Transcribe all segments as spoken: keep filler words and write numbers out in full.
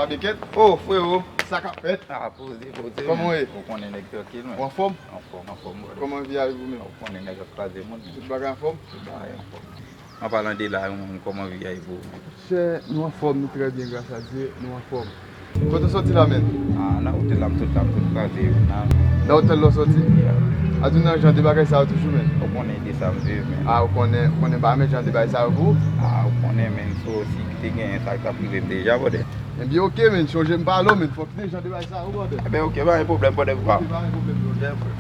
Kèt. Oh, frewo, sa k ap fèt? Ah, poze, poze. Kòman w ye? Ou konnen nèg trankil, men. Ou anfòm? Anfòm, anfòm, brother. Kòman vi a ye pou ou menm? Ou konnen nèg ap kraze moun. Tout bagay anfòm? Tout bagay anfòm. An palan de la, ou menm, kòman vi a ye pou ou menm? Chè, nou anfòm, nou trè byen, gras a Dye, nou anfòm. Kote w soti la, menm? Ah, nan otèl la, m sot la, m sot kraze yo, nan. Nan otèl la w soti? Yeah. A di w nan jan de bagay sa yo toujou, menm? Ou konnen de sa m viv, menm. Ah, ou konnen, ou konnen pa menm jan de bagay sa yo pou ou? Ah, ou konnen, menm, so, si te genyen sa k t ap rive m deja, brother. Ebyen, oke, menm, chonje m pale w, menm, fòk de jan de bagay sa yo, brother. Ebyen, oke, pa gen pwoblèm, brother, pa. Oke, pa gen pwoblèm, brother. Yeah, frè.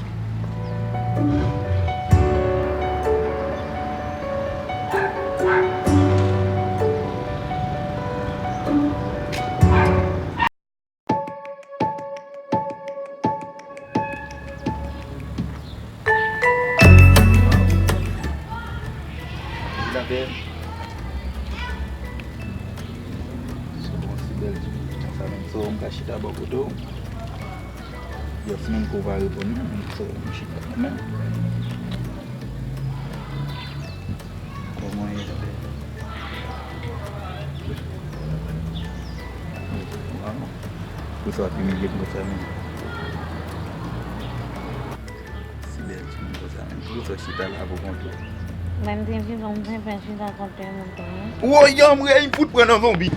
Labèl. Se bon, si bèl ti moun konsa menm, so m ka chita bò kote w. Yes, men ko pa reponn, men so m chita kanmenm. Kòman ye? Waw. Pou sa ap imilye m konsa menm. Si bèl ti moun konsa menm. Pou sa chita la pou kont ou. Lè m te vivan, m te fè chita kont yon moun tou, wi. Woy, anmwey, m fout pran nan zonbi.